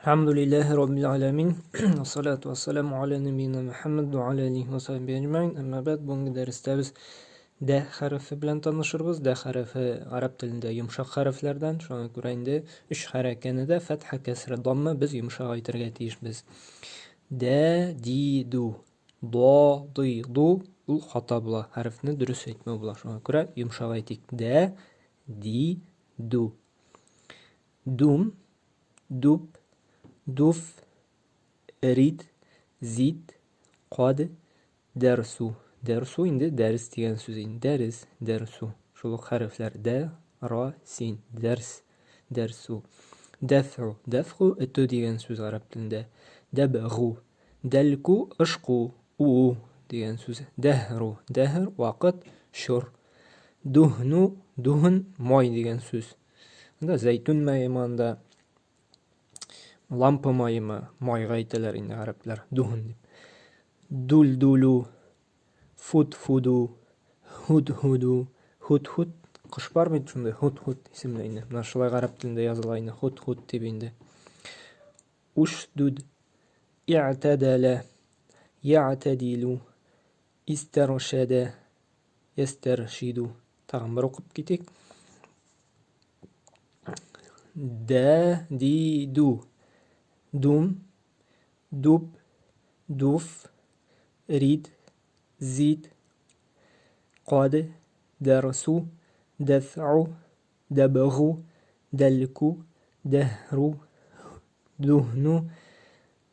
Әлхәмдүлилләһи раббил галәмин. Вассалату вассаламу аля нәбиина Мөхәммәд ва аля алихи ва сахбихи әҗмәин. Әмма бәд, бүгенге дәрестә без дә хәрефе белән танышырбыз. Дә хәрефе гарәп телендә йомшак хәрефләрдән, шуңа күрә инде өч хәрәкәне дә фәтхә, кәсрә, дамма без йомшак әйтергә тиешбез. Дә, ди, ду. До, ды, ду ул хата була. Хәрефне дөрес әйтмәү була. Шуңа күрә йомшак әйтик. Дә, ди, ду. Дум, дуп, дуф, рид, зид, кад, дәрсу. Дәрсу инде дәрес дигән сүз инде. Дәрес, дәрсу. Шул ук хәрефләр дә, ра, син. Дәрс, дәрсу. Дәфгу, дәфгу өтү дигән сүз гарәп телендә. Дәбгу, дәлку, ышку, уу дигән сүз. Дәһру, дәһр вакыт, чор. Дуһну, дуһн май дигән сүз. Анда зәйтүн маемы анда лампа маемы, майга әйтәләр инде гарәпләр, дуһун дип. Дул-дулу, фуд-фуду, худ-худу, худ-худ кош бар бит шундый худ-худ исемле инде. Менә шулай гарәп телендә языла инде худ-худ дип инде. Ушдуд, i'тәдәлә, я'тәдилу, истәршәдә, ястәршиду. Тагын бер укып китик. Дә, ди, ду. Дум, дуп, дуф, рид, зид, кад, дәрсу, дәфгу, дәбгу, дәлку, дәһру, дуһну,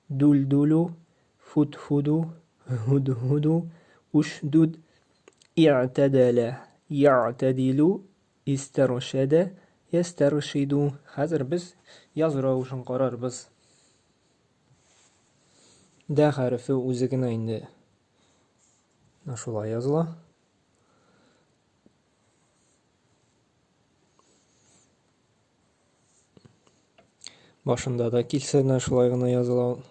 Дулдулу, фудфуду, һудһуду, ушдуд, и'тәдәлә, я'тәдилу, истәршәдә, ястәршиду. Хәзер без язу рәвешен карарбыз. Дә хәрефе үзе генә инде шулай языла. Башында да килсә менә шулай гына языла ул.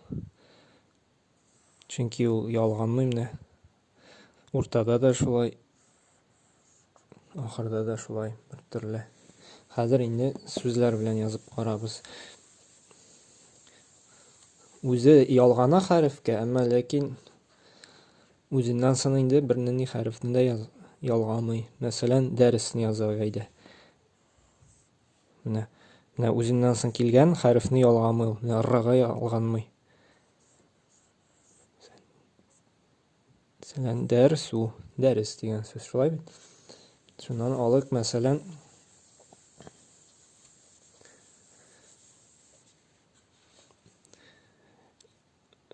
Чөнки ул ялганмый менә. Уртада да шулай, ахырда да шулай бер төрле. Хәзер инде сүзләр белән язып карабыз. Үзе ялгана хәрефкә, әмма ләкин үзеннән соң инде бернинди хәрефне дә ялгамый. Мәсәлән, дәресне язарга иде. Менә, менә үзеннән соң килгән хәрефне ялгамый ул. Менә р-га ялганмый. Мәсәлән, дәрсу, дәрес дигән сүз шулай бит. Шуннан алыйк, мәсәлән,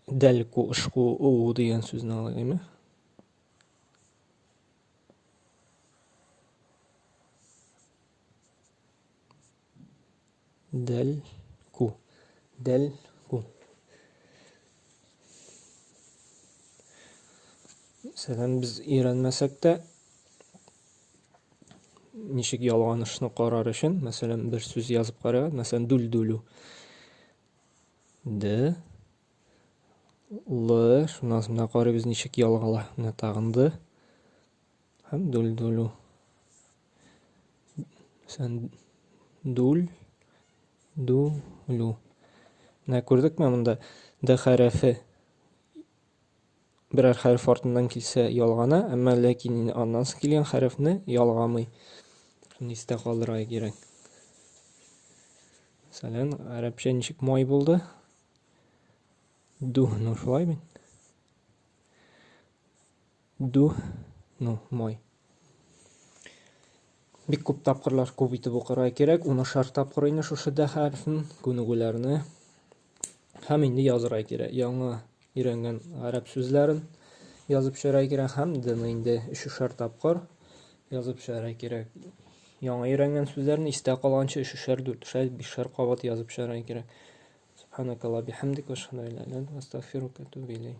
дәлку, ышку, уу дигән сүзне алыйк, әйме? Дәл, ку. Дәл, ку. Мәсәлән, без өйрәнмәсәк тә, ничек ялганышны карар өчен, мәсәлән, бер сүз язып карыйк, мәсәлән, дүл-дүлү. Д, Л, шуннан соң менә карыйбыз, ничек ялгала. Менә тагын Д һәм дүл-дүлү. Мәсәлән, дүл, ду, лю. Менә күрдекме монда Д хәрефе берәр хәреф артыннан килсә ялгана, әмма ләкин аннан соң килгән хәрефне ялгамый. Шуны истә калдырырга кирәк. Мәсәлән, гарәпчә ничек май булды? Ду, ну шулай бит. Ду, ну, мой. Бик күп тапкырлар күп итеп укырга кирәк. Унышар тапкыр инде шушы дә хәрефен, күнегүләрне. Һәм инде язырга кирәк. Яңа өйрәнгән гарәп сүзләрен язып чыгарга кирәк һәм дны инде өчешәр тапкыр язып чыгарга кирәк. Яңа өйрәнгән сүзләрне истә калганчы өчешәр, дүртешәр, бишәр кабат язып чыгарга кирәк. Субханакалла бихамдик ва ашһаду ан ла иляха илля анта астагфирука ва атубу илейк.